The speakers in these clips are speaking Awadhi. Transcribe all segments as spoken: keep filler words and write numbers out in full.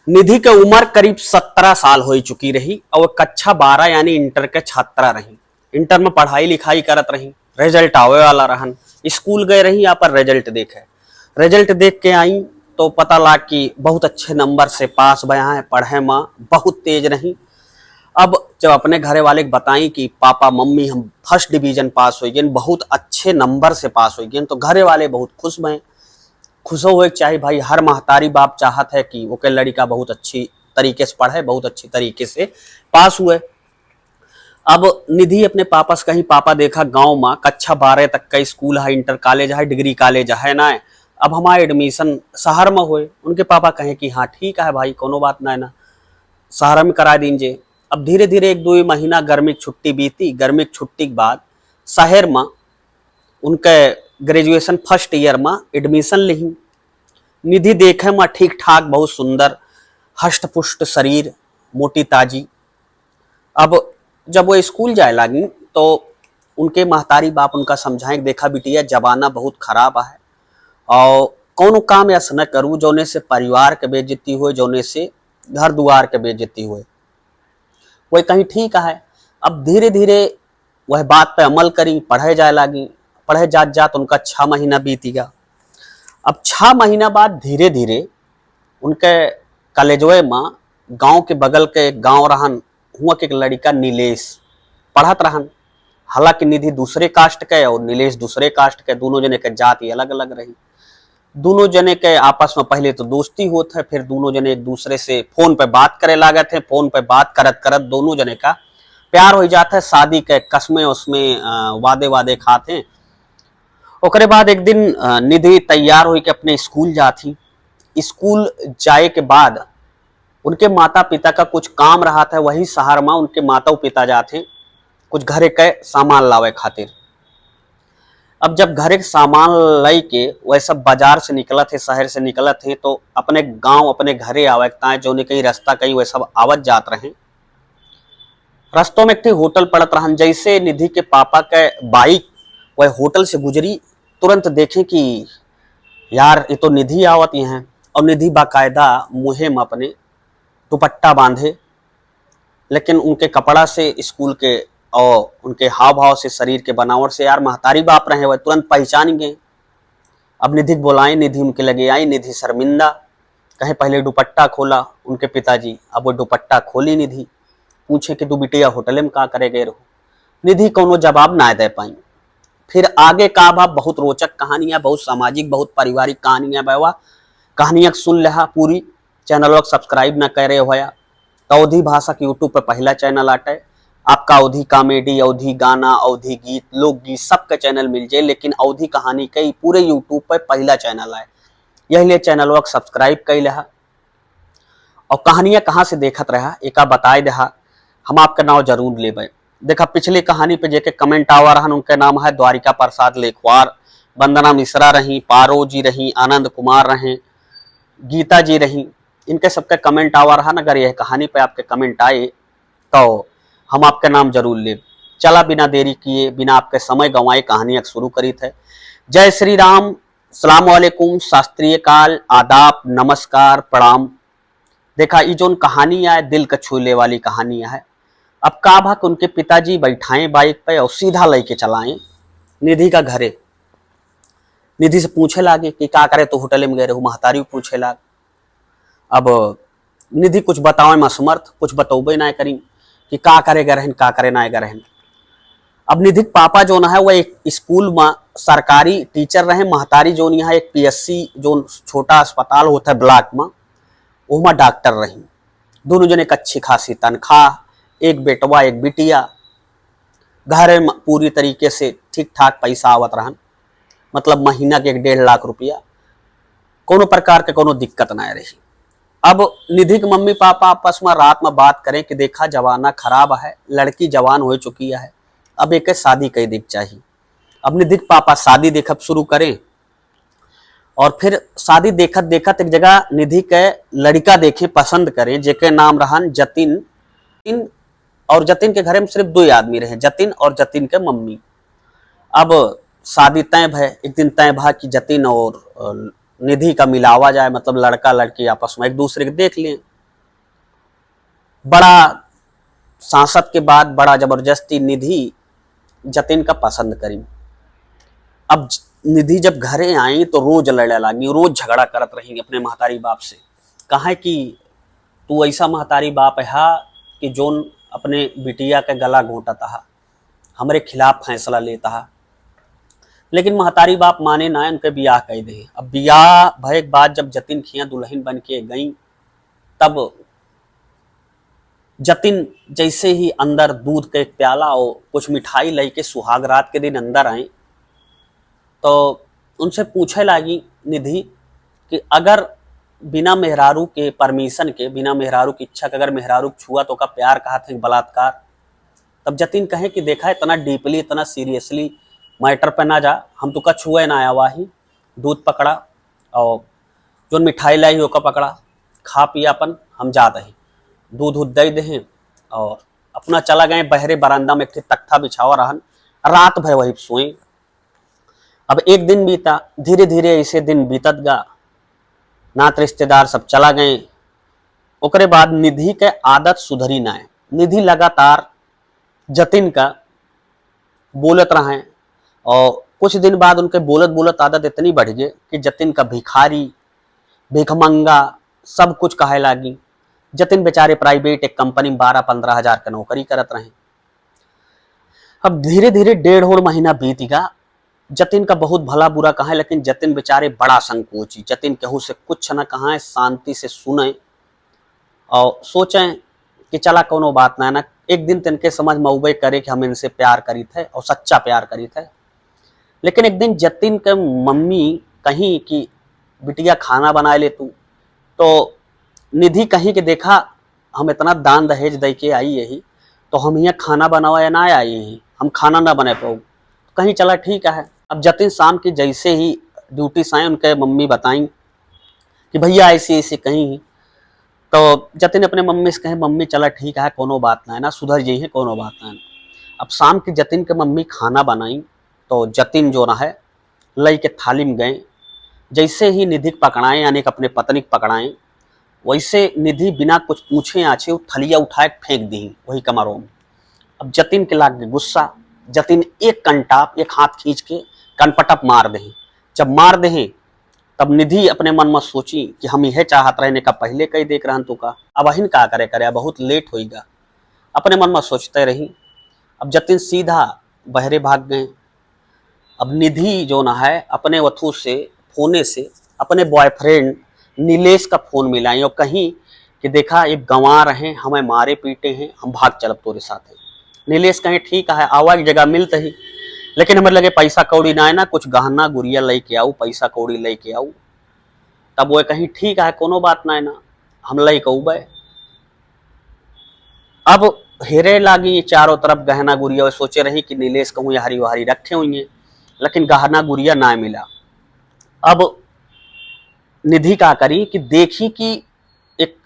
निधि के उमर करीब सत्रह साल होइ चुकी रही और कक्षा बारह यानी इंटर के छात्रा रही। इंटर में पढ़ाई लिखाई करत रही, रिजल्ट आवे वाला रहन, स्कूल गए रही, यहाँ पर रिजल्ट देखे। रिजल्ट देख के आई तो पता लाग कि बहुत अच्छे नंबर से पास भया है, पढ़े में बहुत तेज रही। अब जब अपने घरे वाले के बताई कि पापा मम्मी हम फर्स्ट डिवीजन पास होइ गए, बहुत अच्छे नंबर से पास होइ गए, तो घरे वाले बहुत खुश भए। खुश होए के चाही भाई, हर महतारी बाप चाहत है कि ओके लड़िका बहुत अच्छी तरीके से पढ़े, बहुत अच्छी तरीके से पास हुए। अब निधि अपने पापा से कही, "पापा, देखा गांव में कक्षा बारह तक का स्कूल है, इंटर कॉलेज है, डिग्री कॉलेज है ना, अब हमारा एडमिशन शहर में होए।" उनके पापा कहे कि, "हाँ, ठीक है भाई, कोनो बात ना है ना, शहर में करा दीजिए।" अब धीरे धीरे एक दो महीना गर्मी की छुट्टी बीती। गर्मी की छुट्टी के बाद शहर में उनके ग्रेजुएशन फर्स्ट ईयर में एडमिशन लिही। निधि देखे में ठीक ठाक, बहुत सुंदर, हष्ट पुष्ट शरीर, मोटी ताजी। अब जब वो स्कूल जाए लागी तो उनके महतारी बाप उनका समझाए कि, "देखा बिटिया, जमाना बहुत खराब है और कौनो काम ऐसा न करू जौने से परिवार के बेइज्जती होए, जौने से घर दुआर के बेइज्जती होए।" वही कहीं ठीक है। अब धीरे धीरे वह बात पे अमल करी, पढ़े जाए लागी। पढ़े जात जात उनका छः महीना बीत गया। अब छः महीना बाद धीरे धीरे उनके कॉलेजवे में गांव के बगल के एक गांव रहन, हुआ के एक लड़िका नीलेश पढ़त रहन। हालांकि निधि दूसरे कास्ट के और नीलेश दूसरे कास्ट के, दोनों जने के जाति अलग अलग रही। दोनों जने के आपस में पहले तो दोस्ती होत है, फिर दोनों जने एक दूसरे से फोन पे बात करे लागत है। फोन पे बात करत करत दोनों जने का प्यार हो जात है, शादी के कसमें उसमें, अ, वादे वादे खात हैं। ओकरे बाद एक दिन, अ, निधि तैयार होई के अपने स्कूल जात ही। स्कूल जाए के बाद उनके माता पिता का कुछ काम रहत है, वही शहर में उनके माता पिता जात हैं कुछ घरे के सामान लावे खातिर। अब जब घरे के सामान लई के वह सब बाजार से निकलत है, शहर से निकलत है, तो अपने गांव, अपने घरे आवे के ताए जौने कहीं रास्ता कहीं वह सब आवत जात रहे। रस्तों में एक ठे होटल पड़त रहन, जैसे निधि के पापा के बाइक वह होटल से गुजरी, तुरंत देखे कि यार, ये तो निधि आवत ही हैं। और निधि बाकायदा मुँहे में अपने दुपट्टा बांधे, लेकिन उनके कपड़ा से, स्कूल के और उनके हाव भाव से, शरीर के बनावट से यार महतारी बाप रहे, वह तुरंत पहचान गए। अब निधि के बोलाए, निधि उनके लगे आई। निधि शर्मिंदा, कहे, "पहले दुपट्टा खोला।" उनके पिताजी, अब वो दुपट्टा खोली निधि, पूछे कि, "तू बिटिया होटल में का करे गए रहो?" निधि कौनो जवाब ना दे पाई। फिर आगे का भा बहुत रोचक कहानियाँ, बहुत सामाजिक, बहुत पारिवारिक कहानियाँ बा। कहानियाँ के सुन लेहा पूरी, चैनलवा के सब्सक्राइब ना करे होया, तो अवधी भाषा के YouTube पे पहला चैनल आटे। आपका अवधी कॉमेडी, अवधी गाना, अवधी गीत, लोकगीत सबके चैनल मिल जाए, लेकिन अवधी कहानी के ई पूरे YouTube पे पहला चैनल आए। यही लिए चैनलवा के सब्सक्राइब कर लेहा। और कहानियाँ कहाँ से देखत रहा, एका बताए देहा, हम आपका नाव जरूर लेबे। देखा, पिछली कहानी पे जेके कमेंट आवा रहन, उनके नाम है द्वारिका प्रसाद लेखवार, वंदना मिश्रा रही, पारो जी रही, आनंद कुमार रहे, गीता जी रही। इनके सबके कमेंट आवा रहन। अगर यह कहानी पे आपके कमेंट आए तो हम आपके नाम जरूर लेब। चला, बिना देरी किए, बिना आपके समय गंवाए, कहानी शुरू करीत है। जय श्री राम, सलाम वालेकुम, शास्त्रीय काल, आदाब, नमस्कार, प्रणाम। देखा, ई जौन कहानी आए, दिल के छूले वाली कहानी है। अब का भा कि उनके पिताजी बैठाए बाइक पे और सीधा लेके चलाए निधि का घरे। निधि से पूछे लागे कि का करे तो होटल में गए रहू, महतारी पूछे लाग। अब निधि कुछ बतावे में असमर्थ, कुछ बतौबे ना करी कि का करे गए रहन, का करे ना गए रहन। अब निधि के पापा जौन है, वह एक स्कूल में सरकारी टीचर रहे, महतारी जौन यहाँ एक पीएससी, जौन छोटा अस्पताल होता है ब्लॉक में, ओमा डॉक्टर रही। दोनों जने के अच्छी खासी तनख्वाह, एक बेटवा, एक बिटिया। घरे में पूरी तरीके से ठीक ठाक पैसा आवत रहन, मतलब महीना के एक डेढ़ लाख रुपया, कोनो प्रकार के कोनो दिक्कत ना रही। अब निधि के मम्मी पापा आपस में रात में बात करें कि देखा, जमाना खराब है, लड़की जवान हो चुकी है, अब एके शादी कर दे के चाही। अब निधि के पापा शादी देखब शुरू करें और फिर शादी देखत देखत एक जगह निधि के लड़का देखे, पसंद करें, जेके नाम रहन जतिन। इन, और जतिन के घरे में सिर्फ दो ही आदमी रहे, जतिन और जतिन के मम्मी। अब शादी तय भय, एक दिन तय भा कि जतिन और, अ, निधि का मिलावा जाए, मतलब लड़का लड़की आपस में एक दूसरे के देख लें। बड़ा सांसत के बाद बड़ा जबरदस्ती निधि जतिन का पसंद करी। अब ज-, निधि जब घरे आई तो रोज लड़े लागी, रोज झगड़ा करत रही अपने महतारी बाप से। कहा कि तू ऐसा महतारी बाप है कि जोन अपने बिटिया के गला घोंटत हा, हमरे खिलाफ फैसला लेत हा। लेकिन महतारी बाप माने ना, उनके बियाह कह दे। अब बियाह भय के बाद जब जतिन खिया दुल्हन बन के गई, तब जतिन जैसे ही अंदर दूध के एक प्याला और कुछ मिठाई लेके सुहाग रात के दिन अंदर आई, तो उनसे पूछे लागी निधि कि अगर बिना मेहरारू के परमिशन के, बिना मेहरारू की इच्छा के अगर मेहरारू के छुआ तो का प्यार कहा थे बलात्कार? तब जतिन कहे कि देखा, इतना डीपली, इतना सीरियसली मैटर पे ना जा, हम तो का छुए ना आया, वही दूध पकड़ा और जोन मिठाई लाई ओका पकड़ा, खा पिया अपन, हम जात ही। दूध उध दे दे और अपना चला गए बहरे बरामदा में एक ठे तख्ता बिछावा रहन, रात भर वही सोए। अब एक दिन बीता, धीरे धीरे ऐसे दिन बीतत गा, नात रिश्तेदार सब चला गए। ओकरे बाद निधि के आदत सुधरी ना है। निधि लगातार जतिन का बोलत रहे और कुछ दिन बाद उनके बोलत बोलत आदत इतनी बढ़ गई कि जतिन का भिखारी, भिखमंगा सब कुछ कहे लागी। जतिन बेचारे प्राइवेट एक कंपनी में बारह पन्द्रह हजार का नौकरी करत रहे। अब धीरे धीरे डेढ़ ओढ़ महीना बीत गा। जतिन का बहुत भला बुरा कहे, लेकिन जतिन बेचारे बड़ा संकोची। जतिन केहू से कुछ न कहे, शांति से सुने और सोचे कि चला कोनो बात ना है ना, एक दिन तिनके समझ में अउबे करे कि हम इनसे प्यार करीत है और सच्चा प्यार करीत है। लेकिन एक दिन जतिन के मम्मी कही कि बिटिया खाना बनाए ले तू, तो निधि कही कि देखा, हम इतना दान दहेज दे के आई यही, तो हम यहाँ खाना बनावा या ना आई यही, हम खाना ना बना पाऊ। कहीं चला ठीक है। अब जतिन शाम की जैसे ही ड्यूटी से आए, उनके मम्मी बताई कि भैया ऐसी ऐसी कहीं, तो जतिन अपने मम्मी से कहे, मम्मी चला ठीक है, कोनो बात ना है ना, सुधर जाइए, कोनो बात ना है। अब शाम की जतिन के मम्मी खाना बनाई, तो जतिन जो ना है लई के थाली में गए। जैसे ही निधि के पकड़ाए, यानी कि अपने पत्नी के पकड़ाए, वैसे निधि बिना कुछ पूछे आछे वो थलिया उठाए के फेंक दी वही कमरों में। अब जतिन के लाग गए गुस्सा। जतिन एक कंटाप, एक हाथ खींच के कनपटप मार दे। जब मार दे, तब निधि अपने मन में सोची कि हम यह चाहत रहने का पहले कही देख रहन तो का, अब अहिन का करे करे, अब बहुत लेट होइगा। अपने मन में सोचते रही। अब जतिन सीधा बहरे भाग गए। अब निधि जो ना है अपने वथू से फोने से अपने बॉयफ्रेंड नीलेश का फोन मिलाई और कहीं कि देखा, एक गंवार हैं, हमें मारे पीटे हैं, हम भाग चलब तोरे साथ है। नीलेश कहे ठीक है, आवा एक जगह मिलते ही, लेकिन हमारे लगे पैसा कौड़ी ना है ना, कुछ गहना गुरिया लेके आऊ, पैसा कौड़ी लेके आऊ। तब वो कहीं ठीक है, कोनो बात ना है ना, हम लेके अउबे। अब हेरे लागी चारों तरफ गहना गुरिया, सोचे रही कि नीलेश कहूँ यहारी वहारी रखे हुई हैं, लेकिन गहना गुरिया ना मिला। अब निधि का करी कि देखी कि एक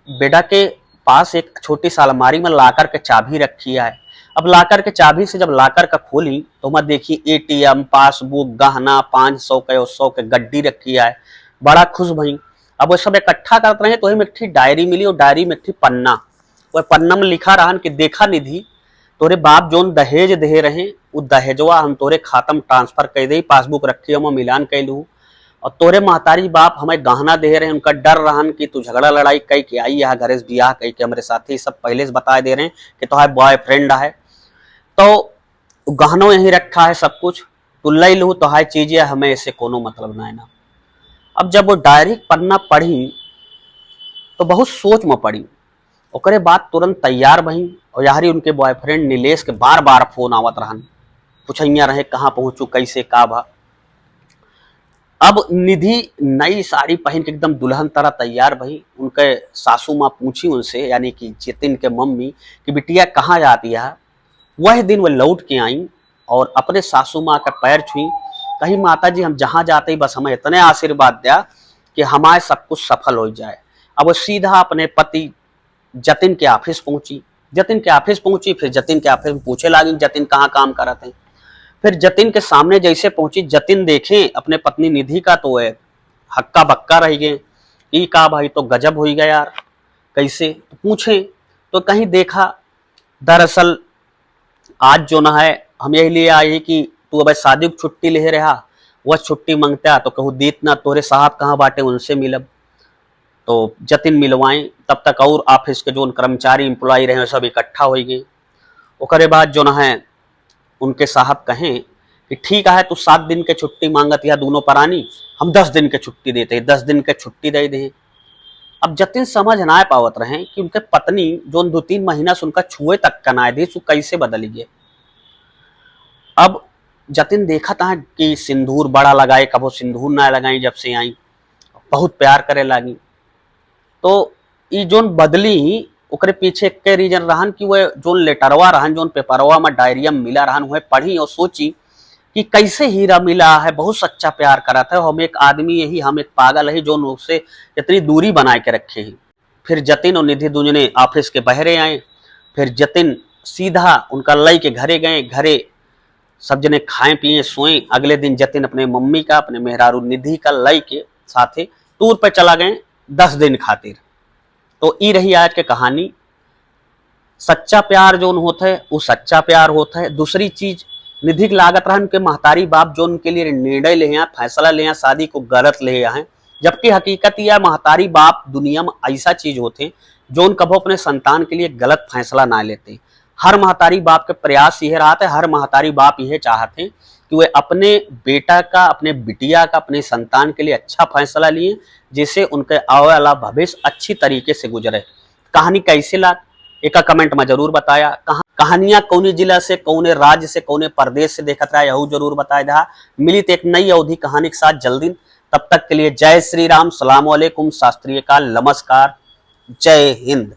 बेडा के पास एक छोटी सा अलमारी में लाकर के चाबी रखी है। अब लाकर के चाबी से जब लाकर का खोली तो मैं देखी एटीएम, पासबुक, गहना, पाँच सौ के और सौ के गड्डी रखी है। बड़ा खुश भई। अब वो सब इकट्ठा करत रहे तो वही में एक ठी डायरी मिली और डायरी में एक ठी पन्ना। वह पन्ना में लिखा रहन कि देखा निधि, तोरे बाप जोन दहेज दे रहे, उ दहेजवा हम तोरे खाता में ट्रांसफर कर दे, पासबुक रखी हम मिलान कर लू। और तोरे महतारी बाप हमें गहना दे रहे, उनका डर रहन कि तू झगड़ा लड़ाई कई के आई यहाँ घरे से बियाह कई के हमरे साथे, सब पहले से बता दे रहे हैं कि तोहार बॉयफ्रेंड है, तो गहनो यहीं रखा है सब कुछ, तू ले लू तोहार चीजें, हमें ऐसे कोनो मतलब ना है ना। अब जब वो डायरी पन्ना पढ़ी तो बहुत सोच में पड़ी। ओकरे बाद तुरंत तैयार भई और यारी उनके बॉयफ्रेंड नीलेश के बार बार फोन आवत रहन, पूछैया रहे कहाँ पहुँचू, कैसे का भा। अब निधि नई साड़ी पहन के एकदम दुल्हन तरह तैयार भई। उनके सासू माँ पूछी उनसे, यानी कि जतिन के मम्मी, कि बिटिया कहाँ जाती है? वह दिन वह लौट के आई और अपने सासू माँ का पैर छुई, कही माता जी हम जहाँ जाते ही बस हमें इतने आशीर्वाद दिया कि हमारे सब कुछ सफल हो जाए। अब वो सीधा अपने पति जतिन के ऑफिस पहुंची। जतिन के ऑफिस पहुंची, फिर जतिन के ऑफिस में पूछे लागी जतिन कहाँ काम करत हैं। फिर जतिन के सामने जैसे पहुंची, जतिन देखे अपने पत्नी निधि का तो वह हक्का बक्का रह गए। ई का भाई, तो गजब होई गया यार, कैसे? तो पूछे तो कहीं देखा, दरअसल आज जो ना है, हम यही लिए आई कि तू अब शादी की छुट्टी ले रहा, वह छुट्टी मांगता तो कहू दीत ना, तोरे साहब कहाँ बाटे, उनसे मिलब। तो जतिन मिलवाएं, तब तक और ऑफिस के जो कर्मचारी, एम्प्लॉय रहे, सब इकट्ठा हो गए। ओकरे बाद जो ना है, उनके साहब कहें कि ठीक है, तू सात दिन के छुट्टी मांगत या दोनों परानी, हम दस दिन के छुट्टी देते हैं, दस दिन के छुट्टी दे दें। अब जतिन समझ ना पावत रहे कि उनके पत्नी जो दो तीन महीना से उनका छुए तक का ना दे, सु कैसे बदली गए। अब जतिन देखत हैं कि सिंदूर बड़ा लगाए, कबो सिंदूर ना लगाई जब से आई, बहुत प्यार करे लागी। तो ई जोन बदली, ओकरे पीछे एक रीजन रहन कि वह जोन लेटरवा रहन, जोन पेपरवा में डायरिया में मिला रहन, वह पढ़ी और सोची कि कैसे हीरा मिला है, बहुत सच्चा प्यार करत है, हम एक आदमी यही, हम एक पागल है जोन उससे इतनी दूरी बनाए के रखे हैं। फिर जतिन और निधि दुजने ऑफिस के बहरे आए। फिर जतिन सीधा उनका लई के घरे गए। घरे सब जने खाए पिए सोए। अगले दिन जतिन अपने मम्मी का, अपने मेहरारू निधि का लई के साथे टूर पे चला गए दस दिन खातिर। तो ई रही आज के कहानी। सच्चा प्यार जोन होत है, वो सच्चा प्यार होत है। दूसरी चीज, निधि के लागत रहन के महतारी बाप जोन के लिए निर्णय ले हैं, फैसला ले हैं, शादी को गलत ले हैं, जबकि हकीकत यह महतारी बाप दुनिया में ऐसा चीज होते हैं जोन कभो अपने संतान के लिए गलत फैसला ना लेते। हर महतारी बाप के प्रयास यह रहत है, हर महतारी बाप यह चाहते हैं कि वे अपने बेटा का, अपने बिटिया का, अपने संतान के लिए अच्छा फैसला लिए, जिससे उनके आवे वाला भविष्य अच्छी तरीके से गुजरे। कहानी कैसे लाग, एका कमेंट में जरूर बताया। कहा-, कहानियां कौने जिला से, कौने राज्य से, कौने प्रदेश से देखत रहा, यहू जरूर बताए दहा। मिली तो एक नई अवधी कहानी के साथ जल्दी। तब तक के लिए जय श्री राम, सलाम वालेकुम, शास्त्रीय काल, नमस्कार, जय हिंद।